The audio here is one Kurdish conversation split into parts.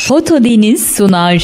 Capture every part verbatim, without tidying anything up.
Fotodeniz sunar.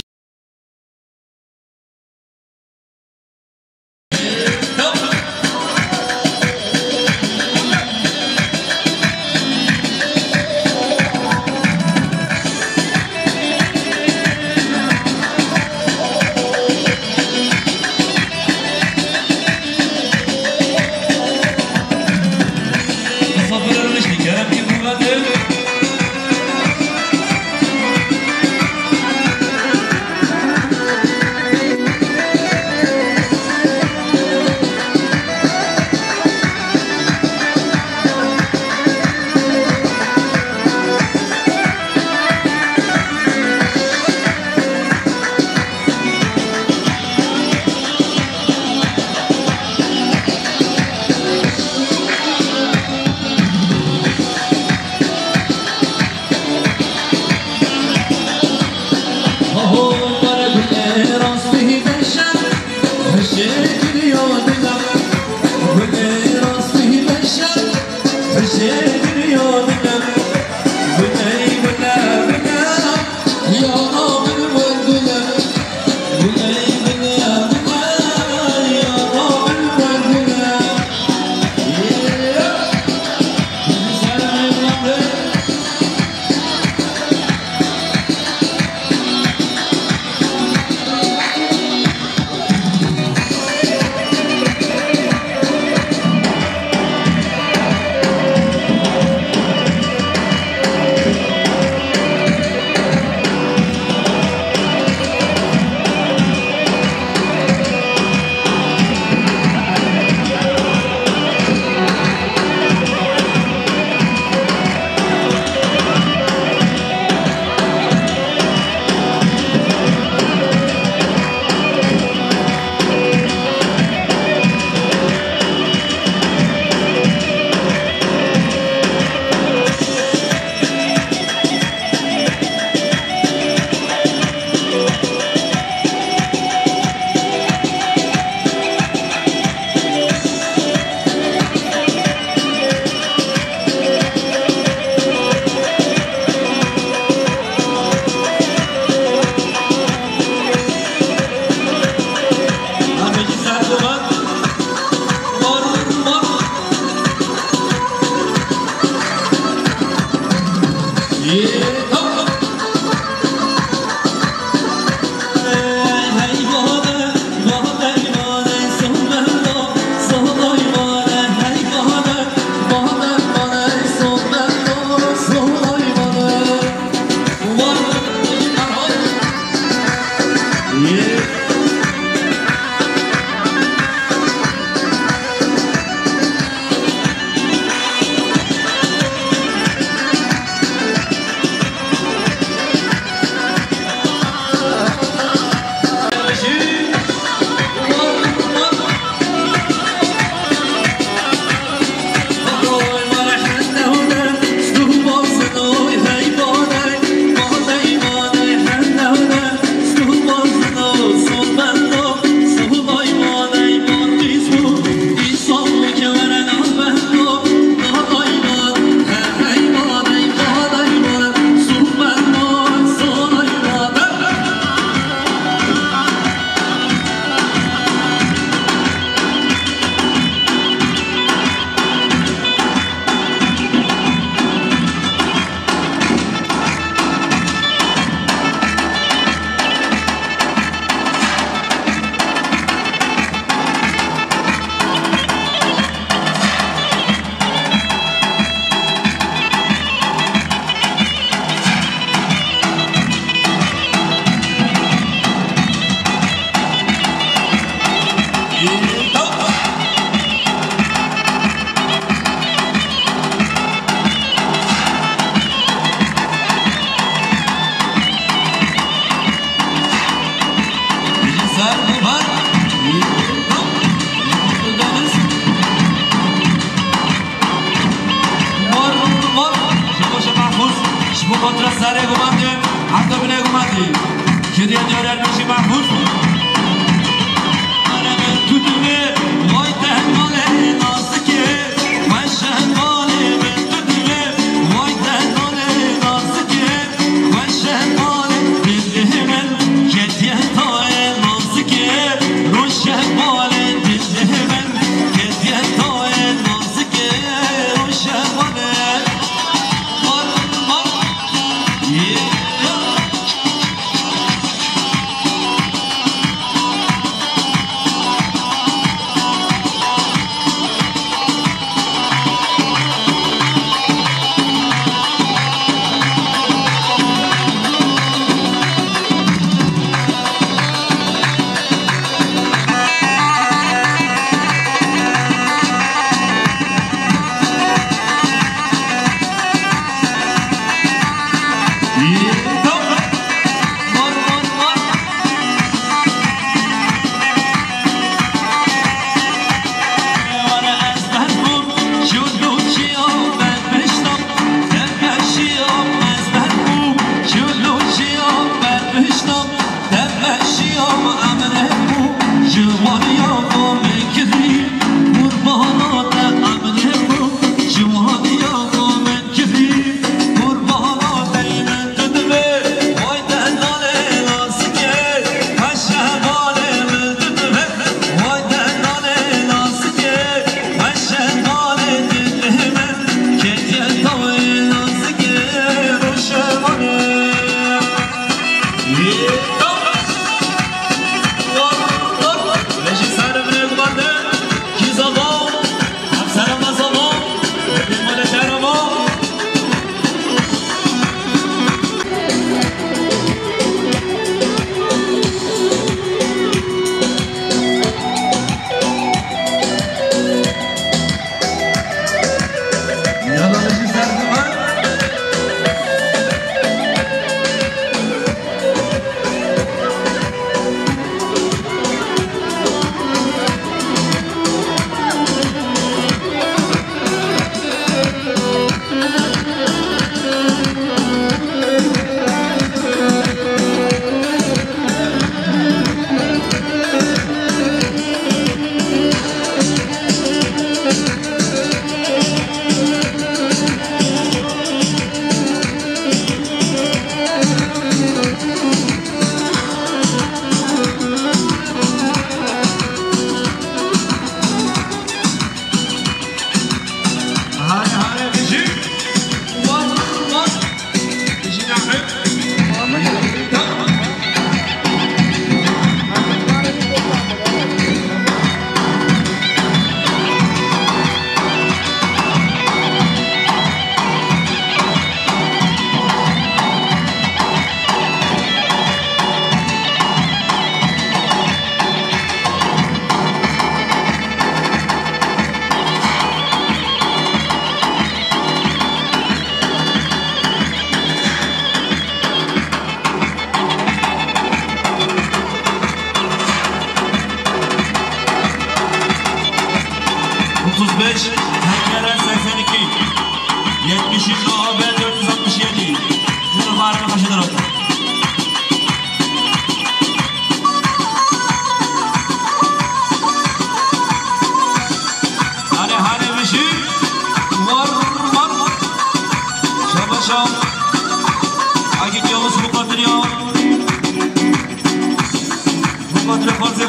Ji bo kontra serê gumandê, heta binê gumandê. Ji diya diyar Ermîşî Mahmûd. Tu divê, vay te hevalê nazikê, weş hevalê min tu divê, vay te hevalê nazikê, weş hevalê.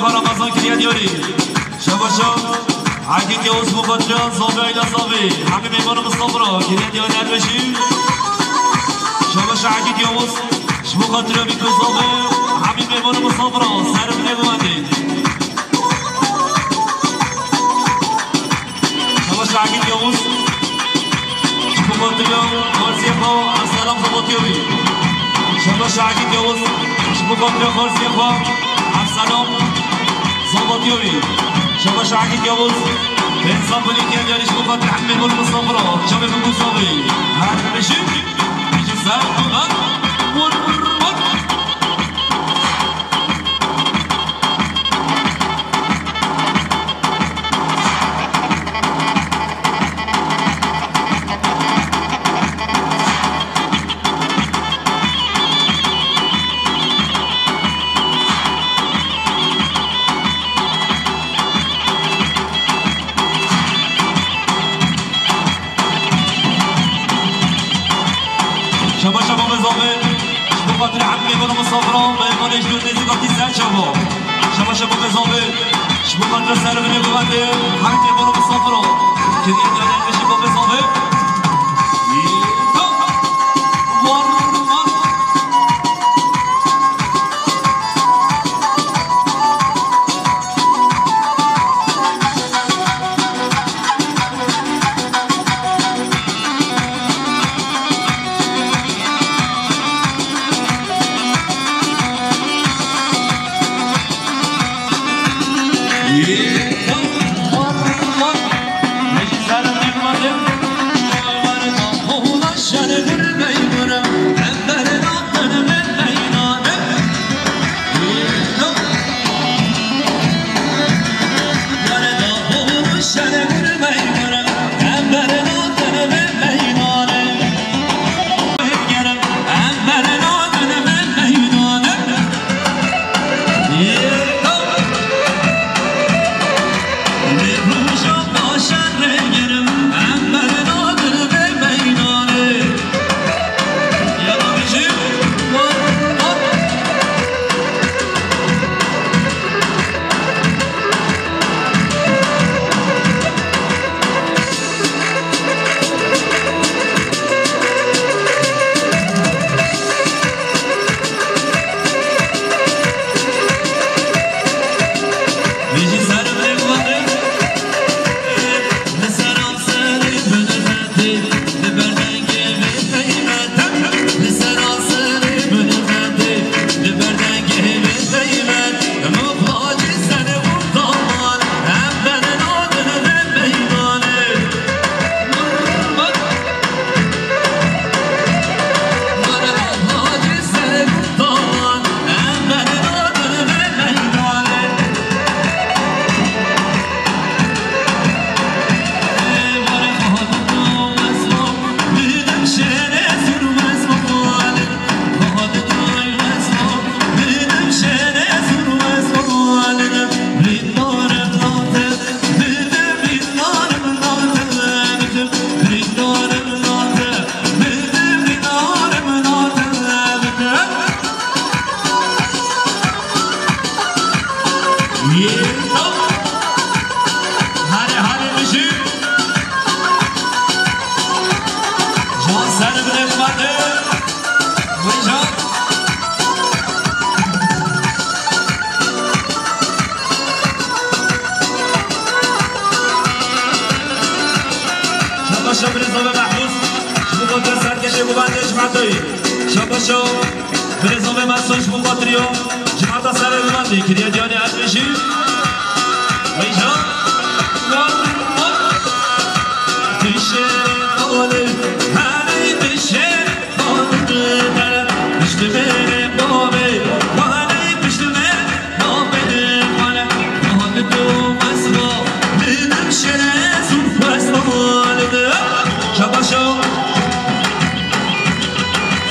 Ramazan kiriye diyarî. Şabaşa Akît Yavuz Mukaddira, Zavê Ayla Zavê. Hemî mêvanê Mistafira kiriye diyarî her beşî. Şabaşa Akît Yavuz, ji Mukaddira Mîko Zavê. Hemî mêvanê Mistafira, ser binê bimendê. Şabaş Akît Yavuz, ji bo xatirê xarziyê xwe Erselam Zobatiyovî. Şabaş Akît Yavuz, ji bo xatirê xarziyê xwe Erselam Zobatiyovî. Şabaş Akît Yavuz, pênc sed binî kediyanî ji bo xatirê hemî mêvanê Mistafira, çavê min Mistafî. Her bijî, bijî ser kuman, vur, vur, vur. Şabaş şabaş Mezavê. Ji bo xatirê hemî mêvanê Mistafira, mêvanê ji dûr nêzîk hatî ser çava. Şabaş şabaş Mezavê. Ji bo xatirê ser binê bimendê, hemî mêvanê Mistafira. Kediye diyarê ji bo Mezavê. War, war. Hare hare bijî. Can ser bile kumarde. Vay can. Şabaşa Birêzovê Mehbûs, ji bo xatir serkêşê Guvendê Cemaetê. Şabaşa Birêzovê Mersin, ji bo xatir ya cemaeta serê Guvendê kiriye diyarê erdbêjî. Veyca. Dişê xalê, herê dişê.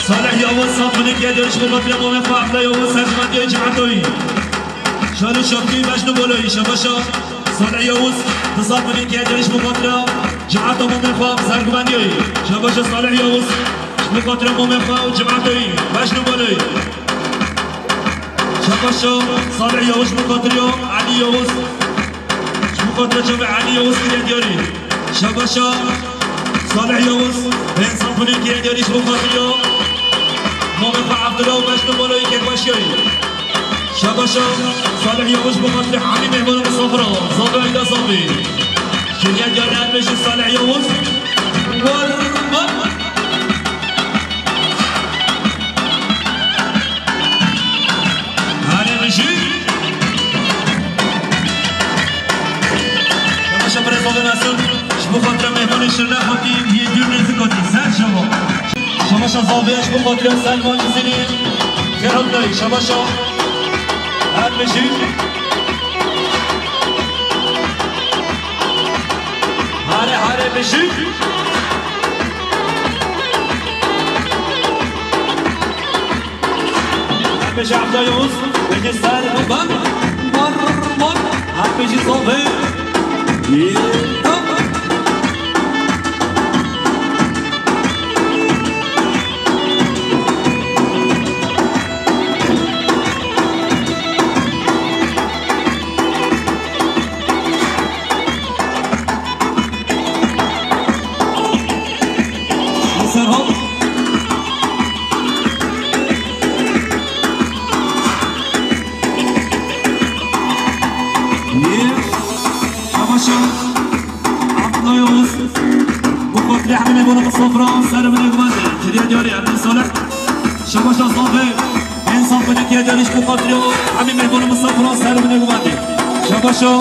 Salih Yavuz, saf minik ya dönüş bu matre bu mefa, Abla Yavuz, serjimandiyê cemaatoyî. Şalo şapkî, mecnû boloyî, şabaşa. Salih Yavuz, tu saf minik ya dönüş bu matre, cemaato bu mefa, sergumandiyê. Şabaşa Salih Yavuz. Ji bo xatira Momê xwe û cemaetê wî, weş li balê. Şabaşa Salih Yavuz ji bo xatirê Elî Yavuz. Ji bo xatirê çavê Elî Yavuz kiriye diyarî. Şabaşa Salih Yavuz, Hêsan Pulî kiriye diyarî ji bo xatirê Mamê xwe Abdullah û Mecnûn Baloyê kêkbaşiyayî. Şabaşa Salih Yavuz ji bo xatirê hemî mêhman û misafira. Zavê Ayda Zavê. Kiriye diyarî her bêjî Salih Yavuz. War, war. Hale bijî. Şabaşa birêz Zavê Mesul. Ji bo xatira mêhmanê şirine xwendî yê dûr nêzik hatî. Ser şeva. Şabaşa Zavê ji bo xatira Selma Cizîrî. Xêr hatî. Şabaşa. Her bijî. Hare hare bijî. Her bijî Evda Yavuz, bijî ser û ban, bar, bar. Her bijî Zavê. Serhat. Şabaşa. Abdullah Yavuz. Bo xatirê hemî mêhmana misafira, ser min e guhate. Kiriye diyarî Erdî Salih. Şabaşa Zavê. Hêsan Pulî kiriye diyarî ji bo xatirê hemî mêhmana misafira, ser min e guhate. Şabaşa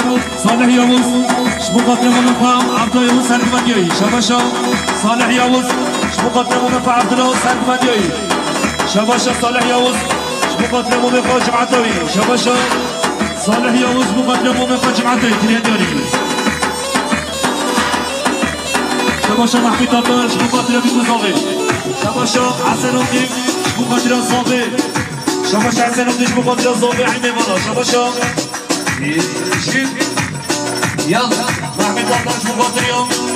Salih Yavuz. Ji bo xatirê mamê xwe Abdullah Yavuz, ser guhate. Şabaşa Salih Yavuz. Ji bo xatirê mamê xwe Abdullah, ser guhate. Şabaşa Salih Yavuz. Ji bo xatirê mamê xwe Cumhetawi. Şabaşa Salih Yavuz ji bo xatirê mamê xwe Cumhetawi kiriye diyarî. Şabaşa Mehmûd Tatar ji bo xatirê Bîk û Zavê. Şabaşa Hesen Avdî ji bo xatirê Zavê. Şabaşa Hesen Avdî ji bo xatirê Zavê, hemî mêhmana. Şabaşa. Jî. Ya. Mehmûd Tatar ji bo xatirê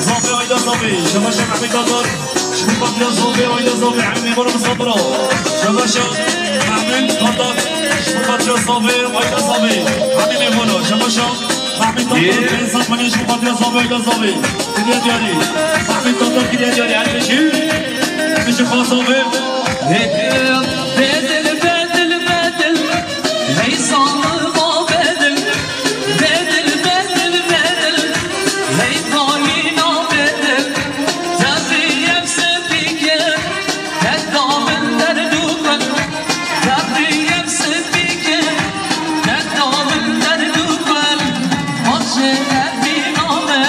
Zavê, Ayda Zavê. Şabaşa Mehmûd Tatar. Ji bo xatira Zavê, Ayda Zavê, hemî mêhmana misafira. Şabaşa Mehmûd Tatar, ji bo xatira Zavê, Ayda Zavê, hemî mêhmana. Şabaşa Mehmûd Tatar, Hêsan Pulî, ji bo xatira Zavê, Ayda Zavê. Kiriye diyarî. Mehmûd Tatar kiriye diyarî. Her bijî. Her bijî xas Zavê. Bedil, bedil, bedil. Hey zalima bedil. Bedil, bedil, bedil, hey xayîna bedil, tebrî ev spî kir, heta min derdû xwend, tebrî ev spî kir, heta min derdû xwend, bajê ev bîna me,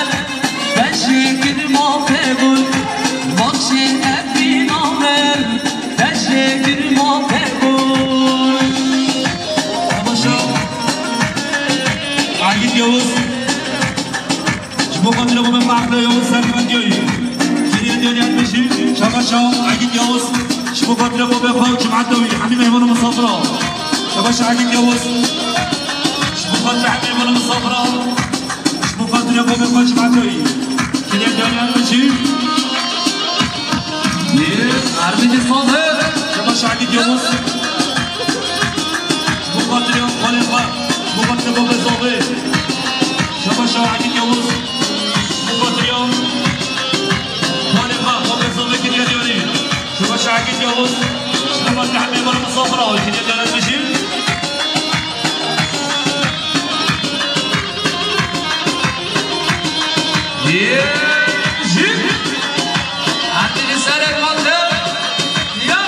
bejê girma pebûl, bajê ev bîna me, bejê girma pebûl. Şabaşa Agît Yavuz. Ji bo xatira babê xwe Evda Yavuz, ser guhate. Kiriye diyarî, her bijî. Şabaşa Agît Yavuz. Ji bo xatira babê xwe Cumhetawi, hemî mêhmana misafira. Şabaşa Agît Yavuz. Ji bo xatira hemî mêhmana misafira. Ji bo xatira babê xwe Cumhetawi. Kiriye diyarî, her bijî. Yê, her bijî saz e. Şabaşa Agît Yavuz. Ji bo xatirê xalê xwe, ji bo xatirê babê Zavê. Şabaşa Agît Yavuz. Ji bo xatirê xalê xwe, babê Zavê kiriye diyarî. Şabaşa Agît Yavuz. Ji bo xatirê hemî mêhmana misafira, kiriye diyarî bijî. Yê, jî. Her tînî serek mante. Ya.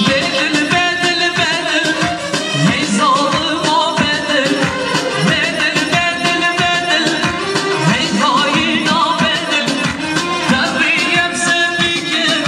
Bedil, bedil, bedil. Hey zalima bedil. Bedil, bedil, bedil. Hey xayîna bedil. Tebrî ev spî kir.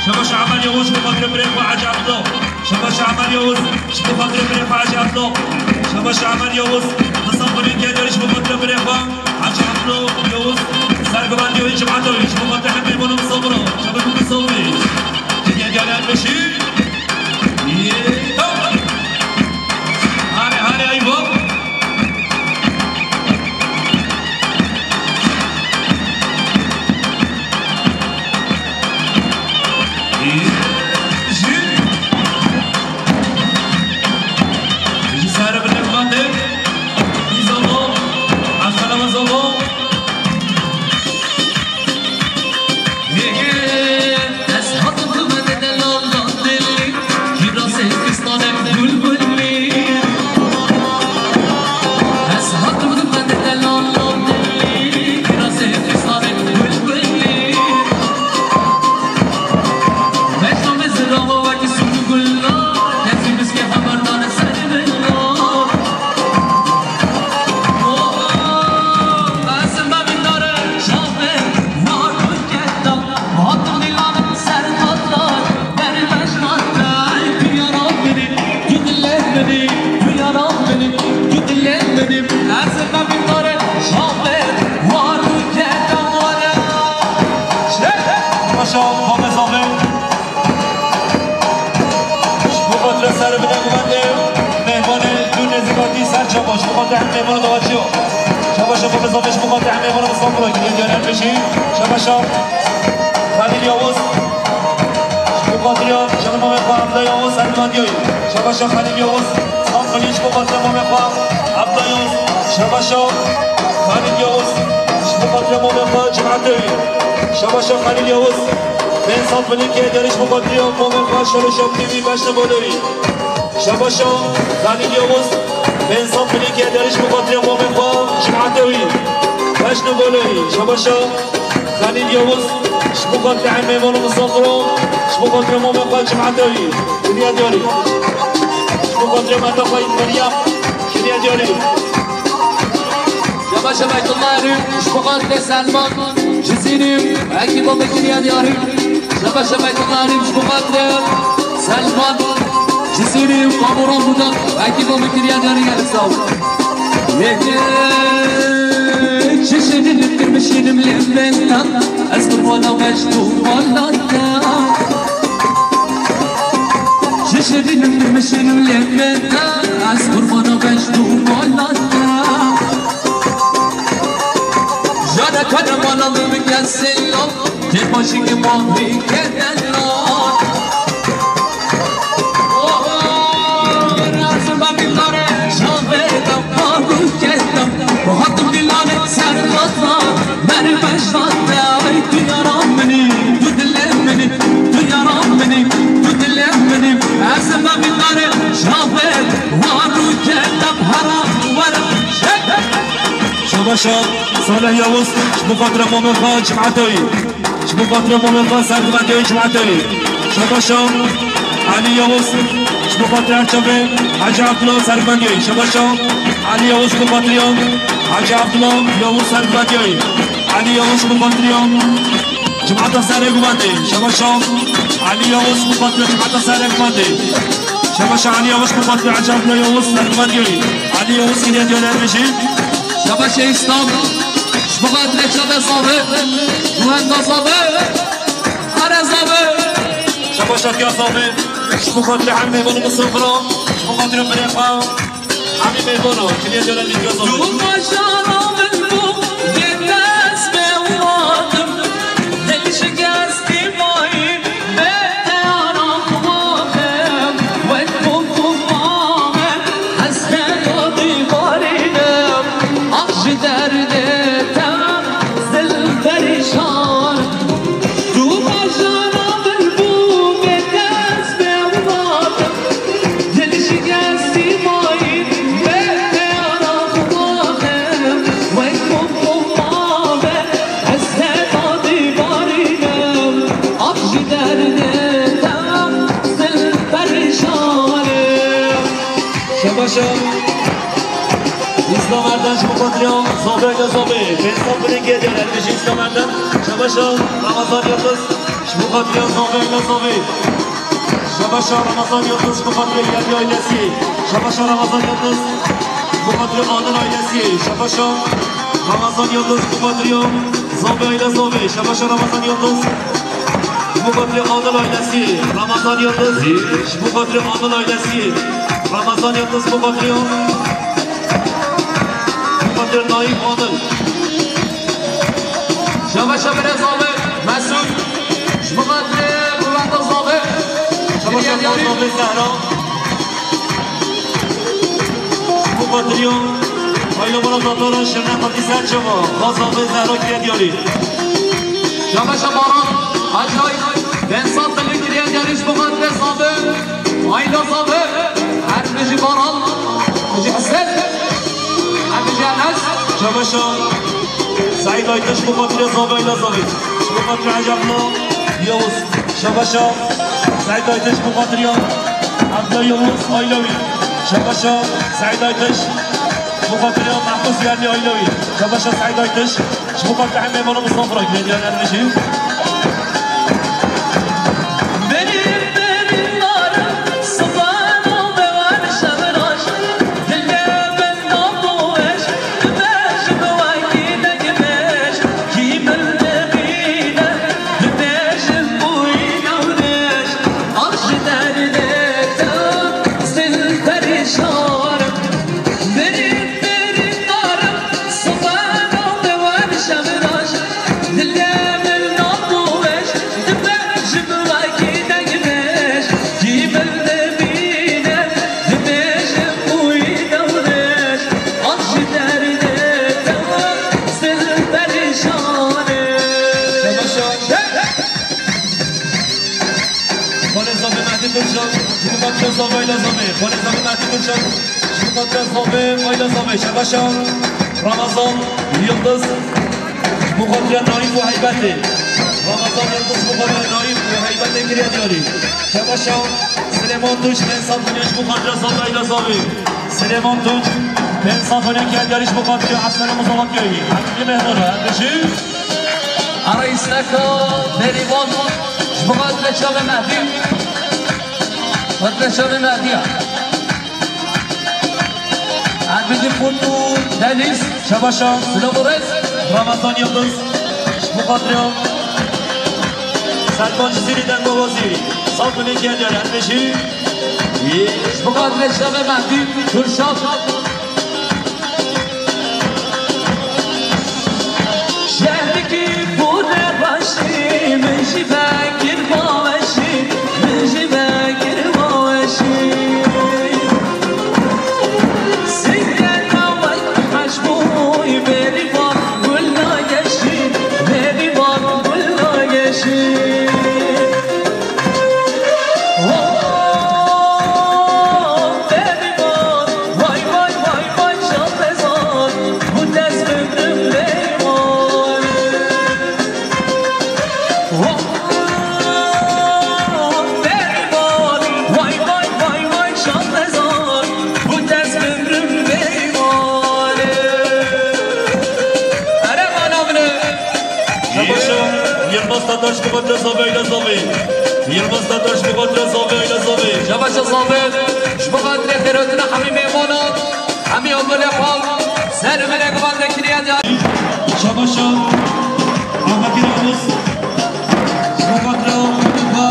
Şabaş Emal Yavuz, ji bo xatirê birê xwe Hacî Abdullah. Şabaş Emal Yavuz, ji bo xatirê birê xwe Hacî Abdullah. Şabaş Emal Yavuz, Hasan Xulî Gêderî, ji bo xatirê birê xwe Hacî Abdullah Yavuz. Serguvan Yavuz, Cemaat Yavuz, ji bo xatirê hemî bûn û misafir. Şabaş Xulî Sawî. Dinya Gelen Beşîr. Hare, hare, ayva. Ji, ji sare bine vande. Îzalo, Asana Mazalo. Hê, hê, ez hatim xizmetê te lal lal dilî, kîrasê fistanê gul gulî. Ez hatim xizmetê te lal lal dilî, kîrasê fistanê gul gulî. Mecnûn zirava wekî sungula, kesî miskê xeber dane ser vila. Paşa, Xames Axê. Ji bo xatirê serê bide guvendê, mêhmanê dû nêzîkatî ser çava, ji bo xatirê hemî mêhmana dawaçiyo. Şabaşa xwe bizanê, ji bo xatirê hemî mêhmana Stenbolê girê diyaner bêjî. Şabaşa Xelîl Yavuz, ji bo xatiriya canê mamê xwe Abdullah Yavuz, serguvandiyoyî. Şabaşa Xelîl Yavuz, Stenbolî, ji bo xatirê mamê xwe Abdullah Yavuz. Şabaşa Xelîl Yavuz, ji bo xatirê mamê xwe Cemaat Yavuz. Şabaşa Xelîl Yavuz. Pênc sed milî kê derî ji bo xatiriya mamê xwe Şeroşam T V beşne bolorî. Şabaşa Xelîl Yavuz, pênc sed milî kê derî ji bo xatiriya mamê xwe Cemaat Yavuz. Beşne bolorî. Şabaşa Xelîl Yavuz, ji bo xatiriya hemî mêvan û misafiran, ji bo xatiriya mamê xwe Cemaat Yavuz. Kiriya diyarî. Ji bo xatiriya meta xwe Meryem. Kiriya diyarî. Şabaşa Beytullah Erî, ji bo xatirê Selman Cizîrî, ekîba min kiriye diyarî. Şabaşa Beytullah Erî, ji bo xatirê Selman Cizîrî, Kamuran Budak, ekîba min kiriye diyarî, gelek sax. Yeke çişê dilim kirmişînim lê bêta, ez qurbana Mecnûn malata. Çişê dilim kirmişînim lê bêta, ez qurbana Mecnûn malata. Jana kana mana bibike selam, tê başî ke ma bike delal. Oh, razim ba min dare, şave da paru ketam. Hatim dilane ser kata, merve şate, ay tu yara mini, tu dile mini, tu yara mini, tu dile mini. Razim ba min dare, şave, waru ketam, hara, wara, şek. Şabaşa Salih Yavuz, ji bo xatira mamê xwe Cemaat Yavuz. Ji bo xatira mamê xwe serguvandiyoyî Cemaat Yavuz. Şabaşa Elî Yavuz, ji bo xatira çavê Hacî Abdullah serguvandiyoyî. Şabaşa Elî Yavuz ji bo xatira Hacî Abdullah Yavuz serguvandiyoyî. Elî Yavuz ji bo xatira Cemaata Serê Guvendê. Şabaşa Elî Yavuz ji bo xatira Cemaata Serê Guvendê. Şabaşa Elî Yavuz ji bo xatira Hacî Abdullah Yavuz serguvandiyoyî. Elî Yavuz kiriye diyaner bêjî. Şabaşa Îslam. Ji bo xatirê çavê Zavi, wenda Zavi, are Zavi. Şabaşa tiya Zavi, ji bo xatirê hemî mêvan û misafiran, ji bo xatirê birê xwe, hemî mêvanan, kiriye diyarê tiya Zavi. Tu bajara min bû, yê dest pê welatim, dil şikestî mayî. Ji bo xatirê Zavê Aîla Zavê, pênc sed binê kê diyar, her bijî Îslam Erdem, Şebaşa Ramazan Yildiz, ji bo xatirê Zavê Aîla Zavê. Şebaşa Ramazan Yildiz, ji bo xatirê Yeldiz ailesî. Şebaşa Ramazan Yildiz, ji bo xatirê Adil ailesî. Şebaşa Ramazan Yildiz, ji bo xatirê Zavê Aîla Zavê. Şebaşa Ramazan Yildiz, ji bo xatirê Adil ailesî. Ramazan Yildiz, ji bo xatirê Adil ailesî. Ramazan Yildiz, ji bo xatirê Xatir Naîf Adil. Şebaşa birê Zavê Mesûd. Ji bo xatirê Bûvenda Zavê. Şebaşa Zavê Zehra. Ji bo xatirê Aîla Bala Tatara Şirne Xatî Serçava. Zavê Zehra kiriye diyarî. Şebaşa Baran Acay. Pênc sed binê kiriye diyarî ji bo xatirê Zavê. Aîla Zavê, her bijî Baran, bijî Hesen, her bijî Enes. Şebaşa Seîd Aytiş, ji bo xatirê Zavê Aîla Zavê. Ji bo xatirê Hecî Abdullah Yavuz. Şebaşa Seîd Aytiş, ji bo xatirê Abdullah Yavuz aîla wî. Şebaşa Seîd Aytiş, ji bo xatirê Mehmûd Yerlî aîla wî. Şebaşa Seîd Aytiş. Ji bo xatirê hemê mala misafira girê diyar erdnijî. Berî berî narim, sibana bewan şevraş, dilê min nadoweş, dibêjim wekî degmêş, kî min dibîne, dibêjim bûyî newrêş, ax ji derdê te, zil perîşan im. Berî berî narim, Sibana bewan şevraş, dilê min nadoweş, dibêjim wekî degmêş, kî min dibîne, dibêjim bûyî newrêş, ax ji derdê te, zil perîşan im. Şebaşa. Xalê Zavê Mehdî Tuncan, ji bo xatirê Zavê Aîla Zavê. Xalê Zavê Mehdî Tuncan, ji bo xatirê Zavê Aîla Zavê. Şebaşa Ramazan Yildiz, ji bo xatirê Naîf û Heybetê. Ramazan Yildiz ji bo xatirê Naîf û Heybetê kiriye diyarî. Şebaşa Silêman Tunç, pênc sed binê ji bo xatirê Zavê Aîla Zavê. Silêman Tunç, pênc sed binê kiriye diyarî ji bo xatirê Hesen û Muzawakiyayî. Hemî mêhmana, her bijî. Arayîsteka Berîvan, ji bo xatirê çavê Mehdî. Xatirê çavê Mehdî ya. Her bijî Qut û Denîz. Şebaşa. Silav û rêz. Ramazan Yildiz. Ji bo xatirê Serkan Cizîrî dengawazî. Sed binê kiriye diyar, her bijî. Ji bo xatirê çavê Mehdî Kürşat. Şehrikî bûne başî, min jî vekir baweşî, min jî vekir baweşî. Singena wek heş bûy, bêrîvan gul nageşî, bêrîvan gul nageşî. Şebaşa Yilmaz Tatar ji bo xatirê Zavê Aîla Zavê. Yilmaz Tatar ji bo xatirê Zavê Aîla Zavê. Şebaşa Zavê, ji bo xatirê xêrhatina hemî mêvanan, hemî omelê xwe, ser binê guvan de kiriye diyar. Şebaşa Ahmet Yavuz, ji bo xatirê omelê xwe,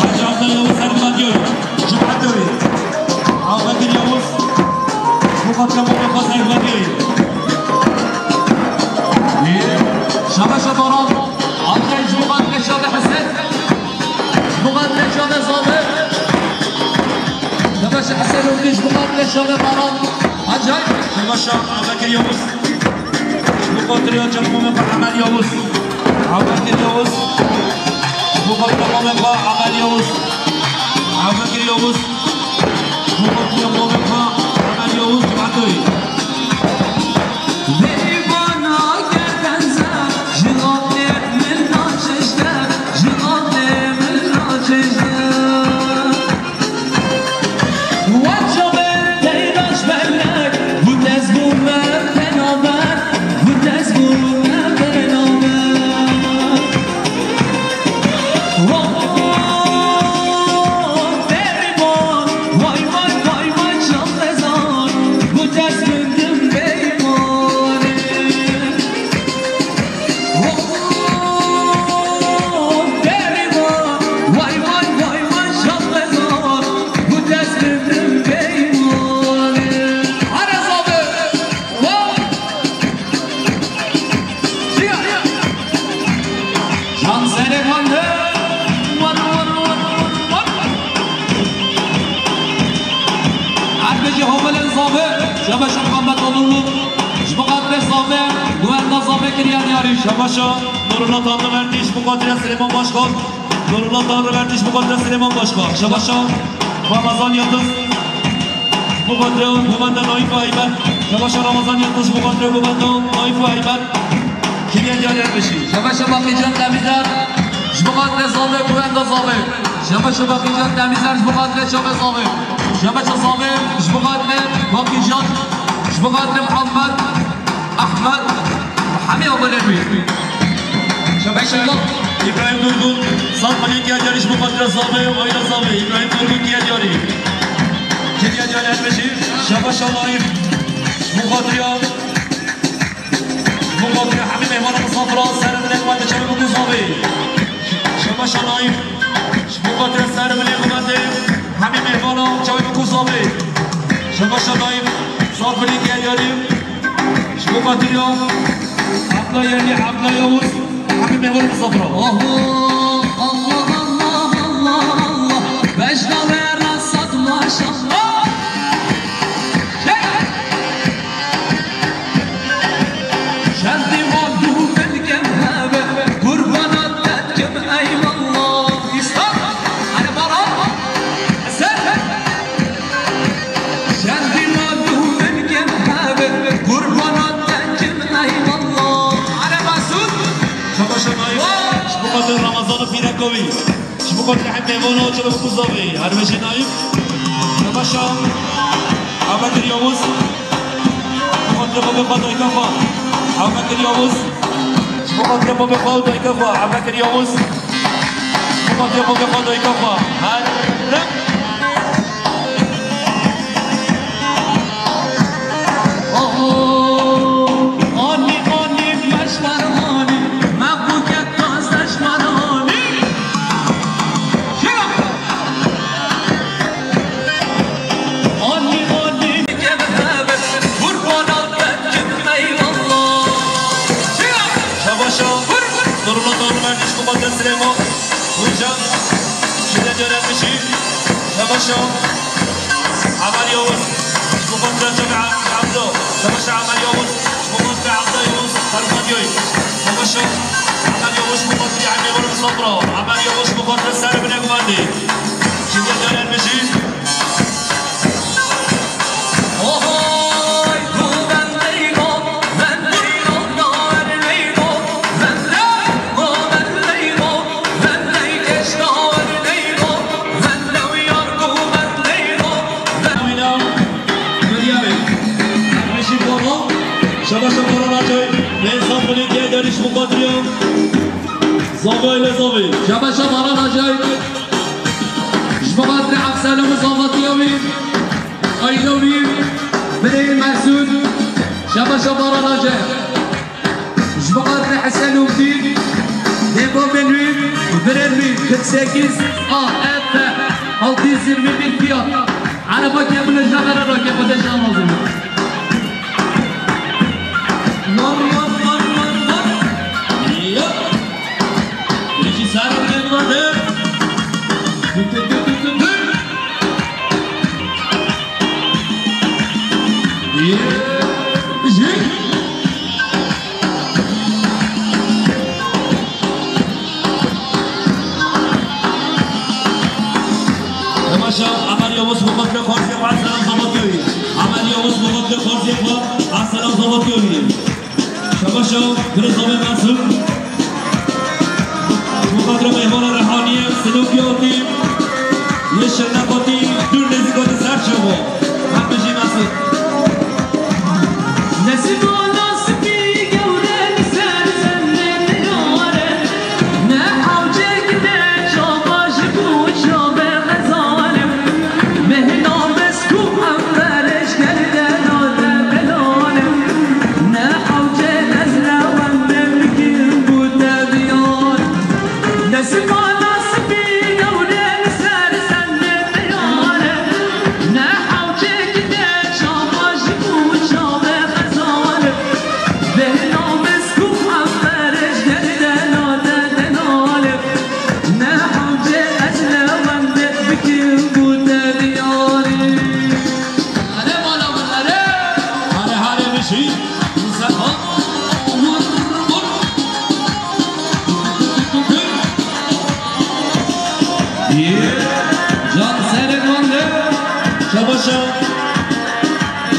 Hacı Abdullah Yavuz her guvan diyor. Ji bo xatirê Ahmet Yavuz, ji bo xatirê omelê xwe ser guvan diyor. Şebaşa Baran. Acayip ji bo xatirê çavê Hesen. Ji bo xatirê çavê Zavê. Şebaşa Hesen û ji bo xatirê çavê Baran. Acayip. Şebaşa Ebekir Yavuz. Ji bo xatirê çavê Emel Yavuz. Ebekir Yavuz. Ji bo xatirê Emel Yavuz. Ebekir Yavuz. Ji bo xatirê Emel Yavuz. Cemaetê. Bêrîvana gerdenze, ji xatirê min naşişte, ji xatirê min naşişte. Wek çavê teyna ji belek, bû dest bû me. Şabaşa Nurullah Tanrıverdi ji bo xatirê Silêman Başkan. Nurullah Tanrıverdi ji bo xatirê Silêman Başkan. Şabaşa Ramazan Yıldız ji bo xatirê govenda Naif û Heyber. Şabaşa Ramazan Yıldız ji bo xatirê govenda Naif û Heyber. Kiriye diyar Erbeşî. Şabaşa Bakîcan Demîzer ji bo xatirê Zavê, govenda Zavê. Şabaşa Bakîcan Demîzer ji bo xatirê çavê Zavê. Şabaşa Zavê ji bo xatirê Bakîcan, ji bo xatirê Muhammed. Ahmet, hemî abonê wî. Şabaş. Şabaş. İbrahim Durgun, sağ olun, kiriye diyar ji bo xatirê Zavê, aîla Zavê. İbrahim Durgun kiriye diyar. Kiriye diyar Erbeşî. Şabaş Naif. Ji bo xatirê, ji bo xatirê hemî mêhmana misafira, ser binê xwe diçe bi Zavê. Şabaş Naif. Ji bo xatirê ser binê xwe de hemî mêhmana çavê bi Zavê. Şabaş Naif. Sağ olun, kiriye diyar. Ji bo xatirê Abla Yerli, Abla Yavuz, hemî mêvan misafira. Oho, Allah, Allah, Allah, Allah. Beş dawê re sed maşallah. Çendî wan dûvin kem hebe, qurbana te dikim eyvallah. Îslam, hadi baran, ser. Çendî ma dûvin kem hebe, qurbana te kim eyvallah. Ereba Sud. Şabaşa Naif, ji bo xatir Ramazan û pîreka wî. Ji bo xatir hemê vana çawa ku zavê. Her beşê Naif. Şabaşa Ebekir Yavuz. Ji bo xatir babê xwe dayika xwe. Ebekir Yavuz. Ji bo xatir babê xwe dayika xwe. Ebekir Yavuz. Ji bo xatir babê xwe dayika xwe. Her dem. Oho, anî, anî, meşmer anî, me bûke taze şmer anî. Anî, anî, kevtebe, qurbana te kim eyvallah. Şabaşa, Nurullah Tanrıverdi ji bo xatir Silêman. Hocam, şiddet yönetmişi, Şabaşa, Emel Yavuz, ji bo xatir Cemî Abdo, Şabaşa Emel Yavuz, ji bo xatir Abdo Yavuz, Ferman Yoy, Şabaşa, Emel Yavuz, ji bo xatir Emî Gur Misafra, Emel Yavuz, ji bo xatir Serbine Guvendî, şiddet yönetmişi. Şabaşa Baran Acay, Behzat Xulî Geyder ji bo xatirî Zavê le Zavê. Şabaşa Baran Acay, ji bo xatirî Efsane û zavatiya wî. Aîla wî, birê Mesûd, Şabaşa Baran Acay. Ji bo xatirê Hesen û Fîl, dê babên wî, birên wî, kırk sekiz A F altı yüz yirmi bir fiyat. Araba kebule janara rakebode janazim. Var, var, var, var, var. Ya. Peki, sarı bir var. Dur, dur, dur, dur, dur. Temaşa, Emel Yavuz Muxatrê Xarzê xwe selam zavat kewî. Emel Yavuz Muxatrê Xarzê xwe selam zavat kewî. Şabaşa, birê zavê Mesûd. Ji bo xatir mêvana Rehaniyê, Sinopiyotî, yê Şirnexotî, dûr nêzîkotî ser çaxo. Her bijî Mesûd. Nesîbana spî gewre li ser zerrê diyare. Ne hewcek ne çava ji bo çavê xezal e. Mehna mezkû em berêj gel dera de belal e. Ne hewce ez ne wende bikim bû te diyar. Nesîba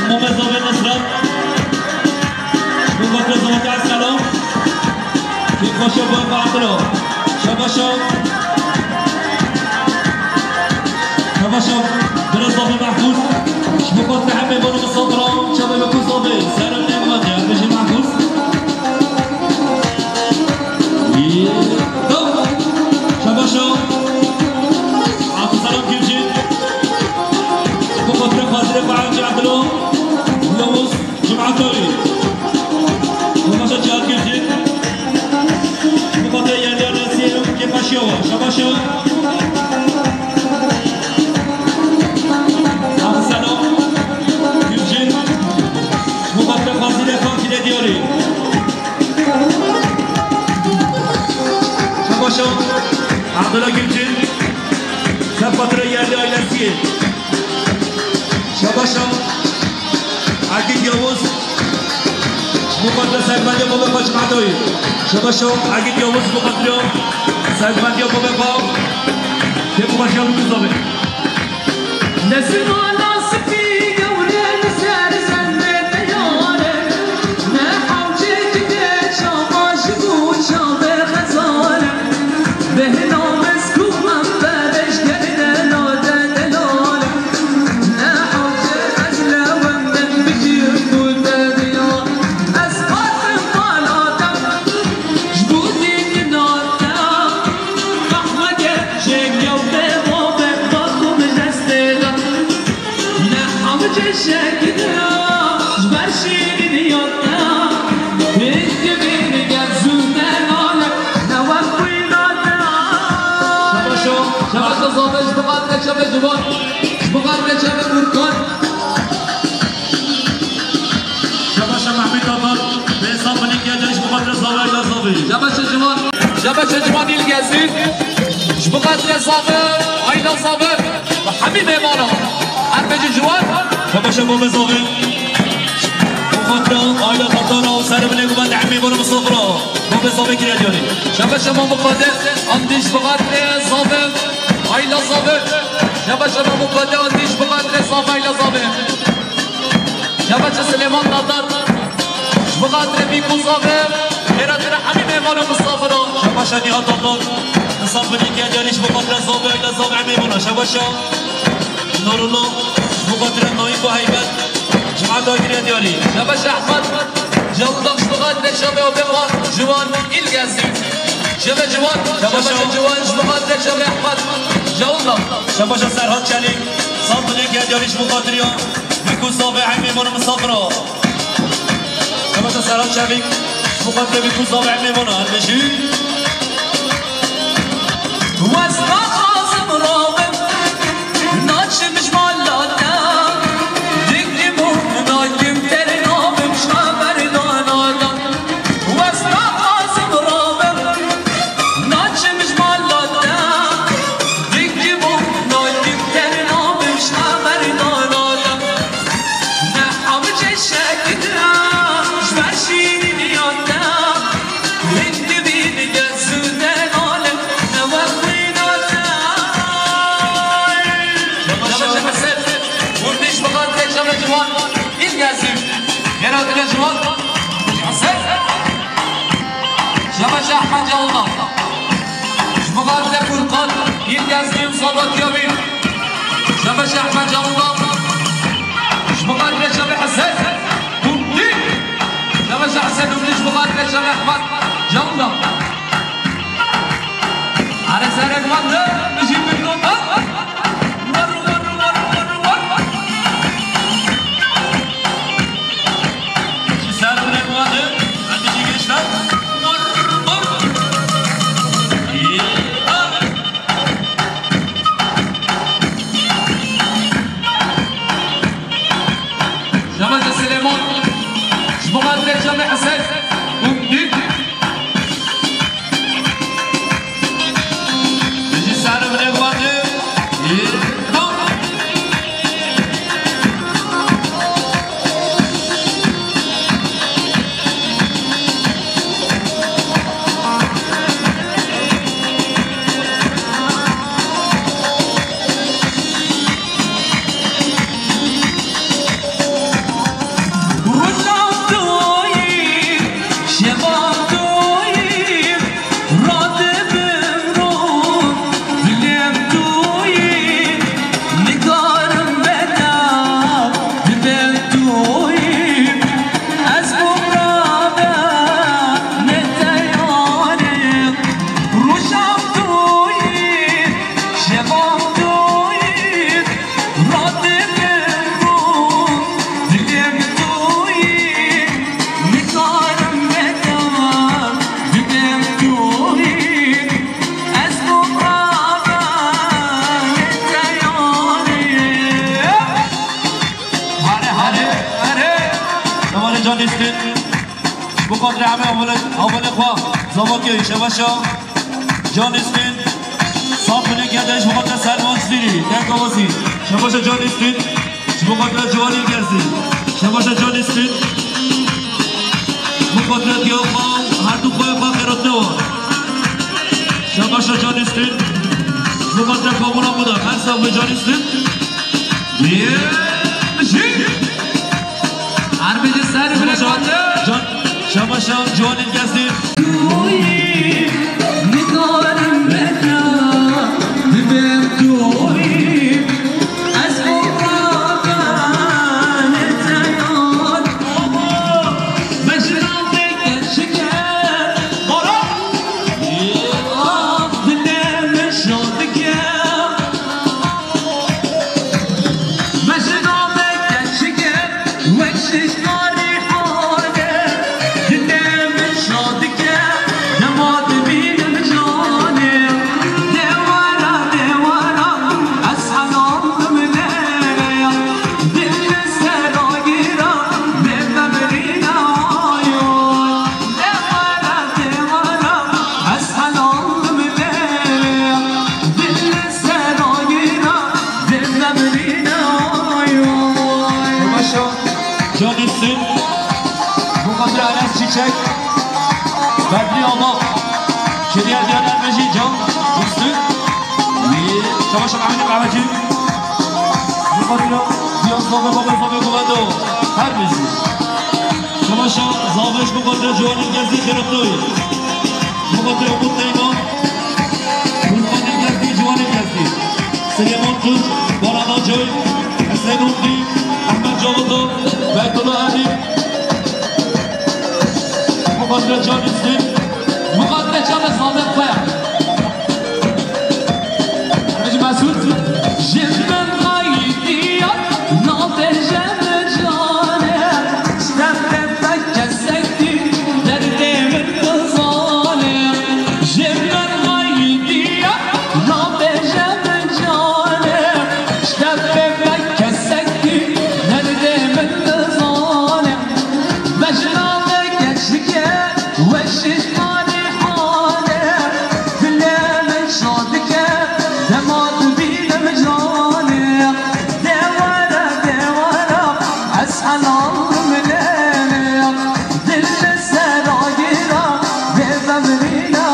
Mohamed Zafer Nusret. Mohamed Zafer Selam. Kêfxweşa bo Fatiro. Şabaşa. Şabaşa. Birêz Zafer Mehfûz. Ji bo xatirê hemê bano misafira. Çavê bi ku Zafer. Serim nêmate. Bêjî Mehfûz. Şabaşa. Abdulselam Gülcü. Bu kontra fazile faal Cadro. Yavuz Cumhatoğlu. Bu maça Cihat Gülcü. Bu kontra yerde Nasir Kepaşova. Şabaşa. Abdulselam Gülcü. Bu kontra fazile faal Diori. Şabaşa Abdullah Gülcü. Ser fatura yerli ailesi. Şabaşa Akit Yavuz. Mukaddes Serbendiya Baba Fatimatoy. Şabaşa Akit Yavuz Mukaddiyo. Serbendiya Baba Fatimatoy. Tepki başkanı Mustafa. Nesima nasipî gewre li ser zendê teyare, ne hewcê dike çawa ji bo çavê xezale. Bêhna mezkû em bebeş gerdena de delale, ne hewcê ez lewendem bijî xwe te diya. Ez qatim bala te. Ji bo dînina te, rehmeke jênge û bêva bêva xwe min destê de. Ne hewce şekil ya, ji ber şîrîniya te, hêj dibîne gel zû te nale, ne wek xwîna te. Şabaşo, şabaşo Zafer, ji bo xatirê çavê ciwan, ji bo xatirê çavê Furkan. Şabaşa Mehmet Atar, Behzat Minik ya Ceyş Muqaddes Zafer Ayla Zafer. Şabaşa ciwan, şabaşa ciwan il gezin. Ji Muqaddes Zafer, Ayla Zafer. Ve hemî mêvana. Her pêcî ciwan. Şabaşa Bobê Zafer. Muqaddes Ayla Tatara û serê binê guman de hemî bûne misafira. Bobê Zafer kiriye diyarî. Şabaşa Muqaddes, andiş Muqaddes Zafer. Ayla Zafer. Şabaşa Muqaddes, andiş Muqaddes Zafer, Ayla Zafer. Şabaşa Silêman Tatar. Ji bo xatirê Bîkû Zafer, xêra te re hemî mêvan û misafira. Şabaşa Nîhat Tatar. Misafirî ke diyarî ji bo xatirê Zafer, Ayla Zafer, mêvana. Şabaşa Nurullah. Ji bo xatirê Naîf û Heybet. Cemaeta giriye diyarî. Şabaşa Ehmed. Cewldak ji bo xatirê çavê û bêva ciwan il gezî. Çavê ciwan. Şabaşa. Şabaşa ciwan ji bo xatirê çavê Ehmed. Cewldak. Şabaşa Serhat Çelîk. Misafirî ke diyarî ji bo xatirê Bîkû Zafer, hemî mêvan û misafira. Şabaşa Serhat Çevik, muqaddemî ku Zafer mêvana, her bijî. Wes naxwazim rabim, naçim ji mala te. Dikim û nakim ter nabim ji xeber dana te. Wes naxwazim rabim, naçim ji mala te. Dikim û nakim ter nabim ji xeber dana te. Ne hewce şekil e, ji ber şîrîniya te. Hindivî dige zû de nale, ne wek xwîna te. Şabaş Hesen, hûn diş bi xatirê çavê ciwan, îl gezî. Xêra dile ciwan, Hesen. Şabaş Ehmed Cavuldan. Ji bo xatirê Furkan, îl gezî û sabatiya wî. Şabaş Ehmed Cavuldan. Ji bo xatirê çavê Hesen. Hûn dî. Şabaş Hesen û ji bo xatirê çavê Ehmed Cavuldan. Are serek mande, bijî bin nota. War, war, war, war, war. Ji ser rê mande, em bijî gençler. War, war. Şabaş Silêman, ji bo xatirê çavê Hesen, hûn dî. Ji ser binê guhê. Bi xatirê hemê hevalê, hevalê xwe, zavakê, şebaşa Can Îstin, Samsunê geldi, ji bo xatirê Selman Cizîrî, Dengavazî, şebaşa Can Îstin, ji bo xatirê Ciwanî Gezî, şebaşa Can Îstin, ji bo xatirê diya xwe, her du xwe xwe xêratine wan. Şebaşa Can Îstin, ji bo xatirê Kamûna Muda, her sax be Can Îstin. Yê, jî. Arbêje ser bile Şebaşa Can, şebaşa Ciwanî Gezî. Şebaşa Can Îstin, ji bo xatirê Enes Çîçek, Bedrî Ama, Şediyar Diyar Ermejî, Can Îstin, şebaşa Mehmet Kahveci, ji bo xatirê Diyar Zave, Baba Zave, Guvendo, her bijî. Şebaşa Zave, ji bo xatirê Ciwanî Gezî, Xêratoyî, ji bo xatirê Umut Neyman, Furkan Gezî, Ciwanî Gezî. Silêman Tunç, Baran Acoy, Hüseyin Umdî, Ehmed Cavito, Beytullah Elî. Muqadre Can Îstin. Muqadre Can Îstin, Ahmet Kaya. Hacı Mesut. Ji min xayîtiya navêje min canê. Ji te bêbek kesek dî derdê min dizanê. Ji min xayîtiya navêje min canê. Ji te bêbek kesek dî derdê min dizane. Bejna me keçike weş ji parê hale. Dilê min şa dike dema dibînim canê. De were, de were, ez helal min ê. Dil li ser agêra bê vemrîne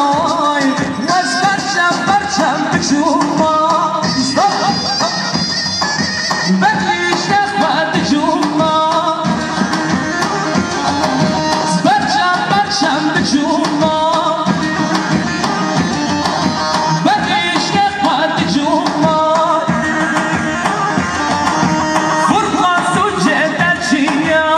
ay. Ez berçem berçem biçûma. Berîşte xwe diçûma. Berçem berçem diçûma. Berîşte xwe diçûma. Furqan sûcê derçiya.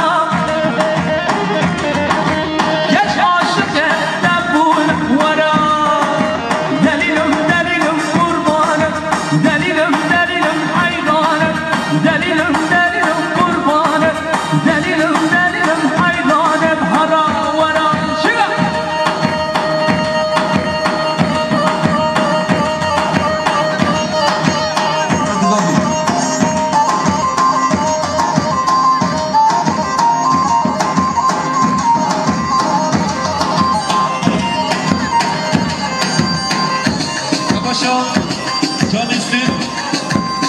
Keç aşiqê te bûn wera. Delîlim, delîlim qurbanim. Delîlim, delîlim heyranim. Delîlim, delîlim qurbanim. Delîlim, delîlim heyranim. Hara wera. Şiga. Şebaşa Can Îstin,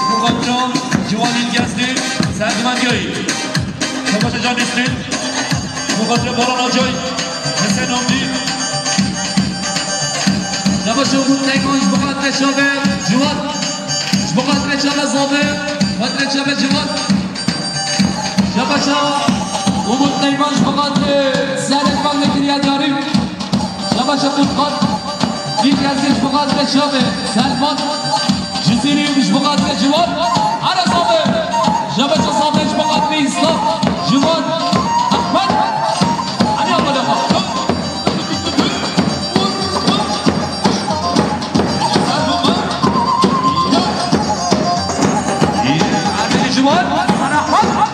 Muqadre Ciwanî Gezî, Serdivan Göyü. Şebaşa Can Îstin, Muqadre Baran Acoy, Hesen Omdî. Şebaşa Umut Neyman, ji bo xatirê çavê Ciwan. Ji bo xatirê çavê Zave, xatirê çavê Ciwan. Şebaşa Umut Neyman, ji bo xatirê Serdivan Zekeriya Diyarî. Şebaşa Furkan, Îlyas, ji bo xatirê çavê Selman, Cizîrî, ji bo xatirê Ciwan, Ara Zave, Şebaşa Zave, ji bo xatirê Îslam, Ciwan, Ehmed, Elî Ahmed Axa. Ciwan, Ara Ehmed.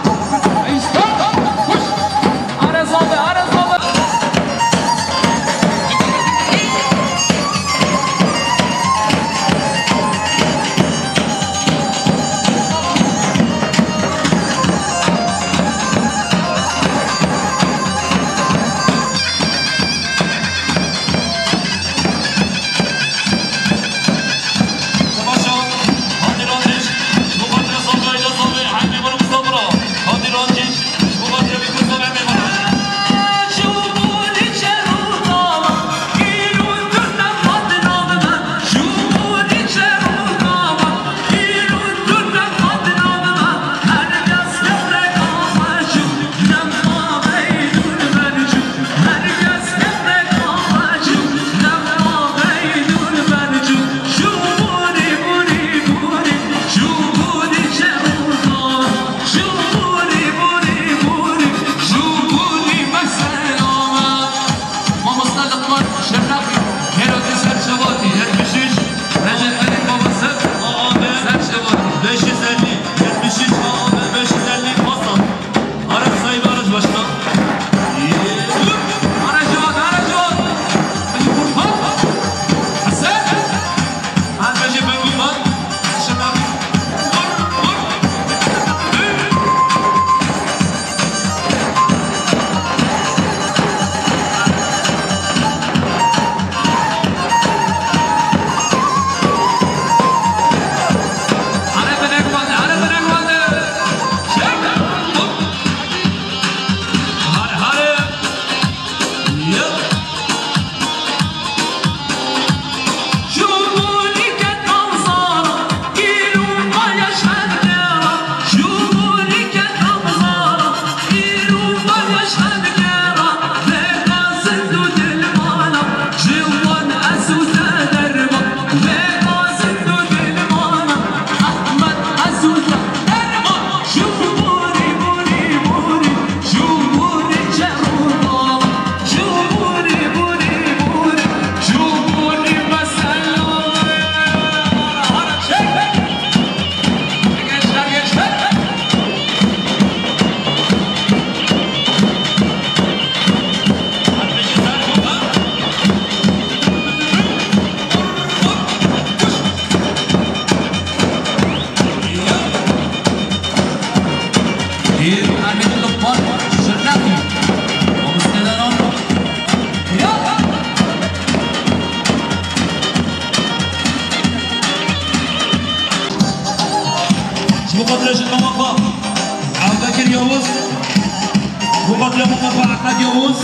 Yavuz,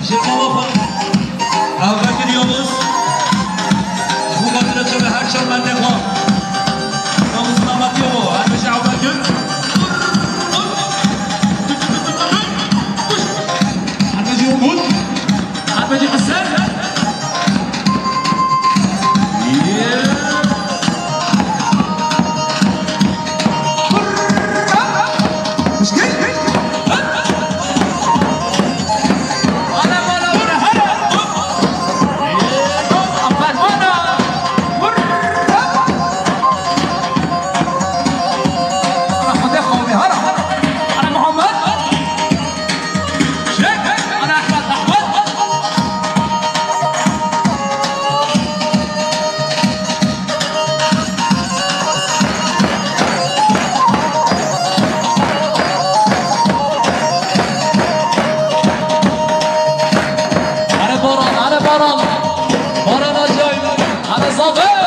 ji mala xwe. Ewbekir Yavuz. Ji bo xatir çavê her şermendê xwe. Yavuz nametiye bo. Her bêje Ewbekir. Her bêje Umut. Her bêje Hesen. Hare Baran, hare Baran. Baran Acayip, hare Zafer.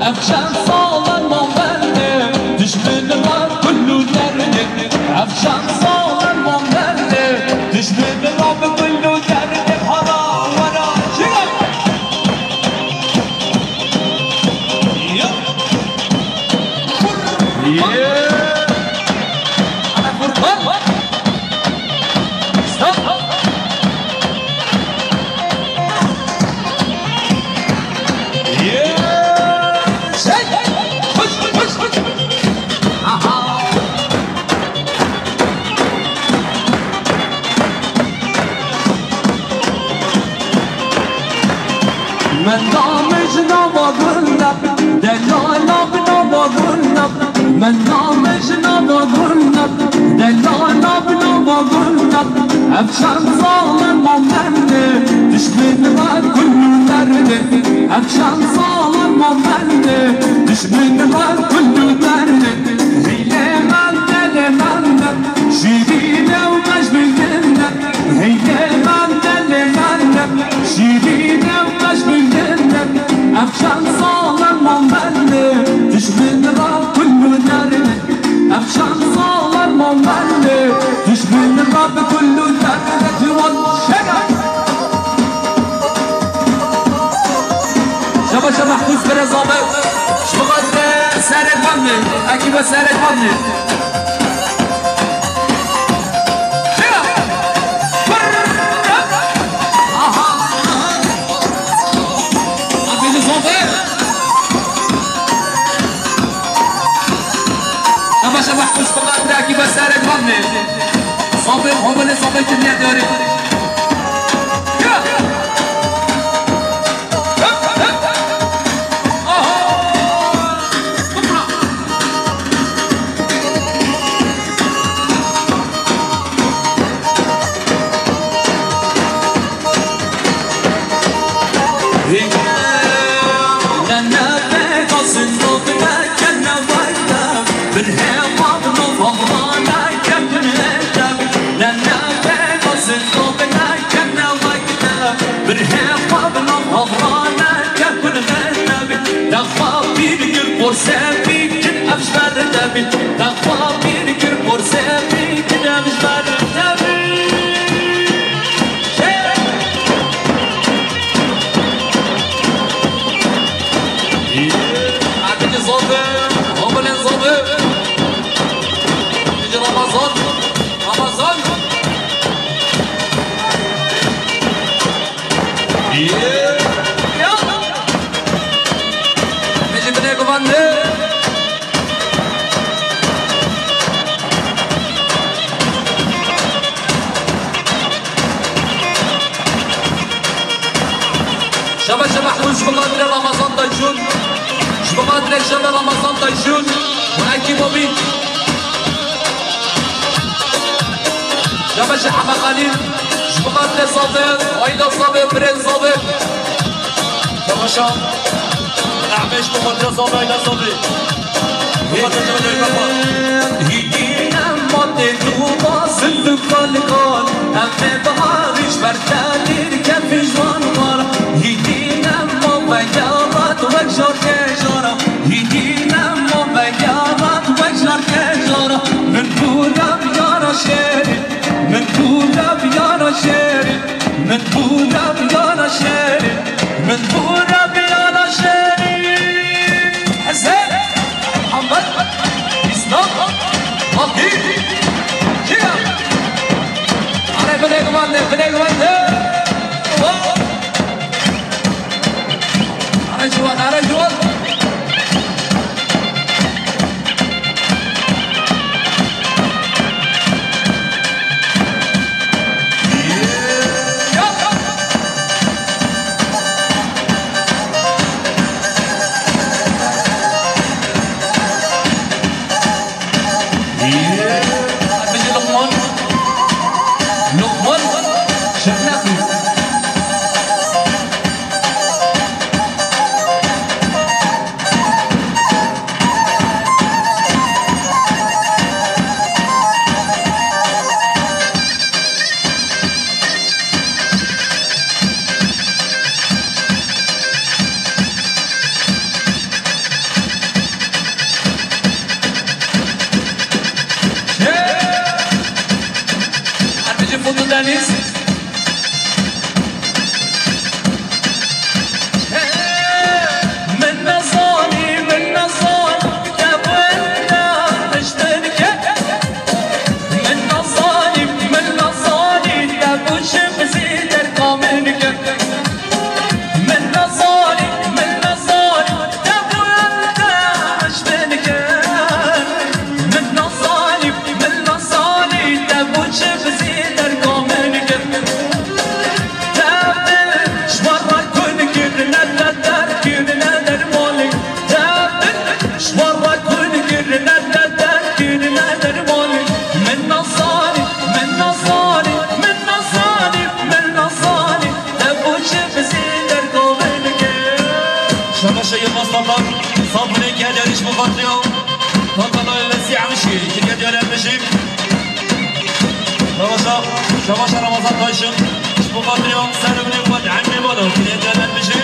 Ev çend sal e ma bende, dijmin ra kul û derdê. Ev çend sal e ma bende, dijmin ra bi kul û derdê. Hara wera çira. Yo. Yo. Ana Furkan. Stop. Min namij nava gulnab, delala bi nava gulnab. Min namij nava gulnab, delala bi nava gulnab. Ev çend sal e ma bende, dijmin ra kul û derdê. Ev çend sal e ma bende, dijmin ra kul û derdê. Hîlê mende, lê mende, şîrîne û mejbî dinde. Hîlê mende, lê mende, şîrîne û mejbî dinde. Ev çend sal e ma bende, dijmin ra kul û derdê. Ev çend sal e ma bende, dijmin ra bi kul û derdê. Ciwan şega. Şaba şaba Mehfûz Birêz abi. Ji bo xatirê Serê Xanlê, ekîba Serê Xanlê. Şega. Aha. Abi, Zafer. Şaba şaba Mehfûz Birêz abi, ekîba Serê Xanlê. Zafer, homole Zafer, dinya dare. Ya. Birhê xwe bi nav hevrane kepin xeynebî, te xwe pîr kir porsê bî, kin ev ji ber te bî, te xwe pîr kir porsê bî, kin ev ji ber te bî. Akıcı Zafer, Homolên Zafer, Akıcı Ramazan, Ramazan. Bêjî binê guvan ne. Şaba şaba Mehmûd ji bo xatirê Ramazan Tayşûn. Ji bo xatirê şaba Ramazan Tayşûn û ekîbo bî. Şaba ji Heme Xalîl. Ji bo xatirê Zafer, aîda Zafer, birên Zafer. Şaba şa. Beş bu kontra sonra ile Sofi. Hîdî nema tê tu bazin tu kalikan. Em ê biharîş ber telîr kefî ji wan war. Hîdî nema vegerat wek jar kejara. Hîdî nema vegerat wek jar kejara. Min bûra biyara şêrî. Min bûra biyara şêrî. Min bûra biyara şêrî. Min bûra biyara şêrî. Hesen, Muhammed, Îslam, Fatî, Cîran. Are binê guman de, binê guman de. Are ciwan, are ciwan. Bijî Luqman. Luqman. Şirnexî. Arbêjê Fût û Denîz. Min nezanî, min nezanî, te wenda piştin ke. Min nezanî, min nezanî, te bû çi bizî derka min ke. Min nezanî, min nezanî, te wenda piştin ke. Min nezanî, min nezanî, te bû çi bizî derka min ke. Te min ji we re kun kirine, te derg kirine dermanê. Te min ji we re kun kirine, te derg kirine dermanê. Min nezanî, min nezanî, min nezanî, min nezanî, te bû çi bizî derka min ke. Şabaşa Yilmaz Tata, sabunê ke derîş bu katliam. Tata da ve siyah bir şey, ki gel gel bir şey. Şabaşa, şabaşa Ramazan Taşın, bu katliam, sen ömrün var, anne bana, ki gel gel bir şey.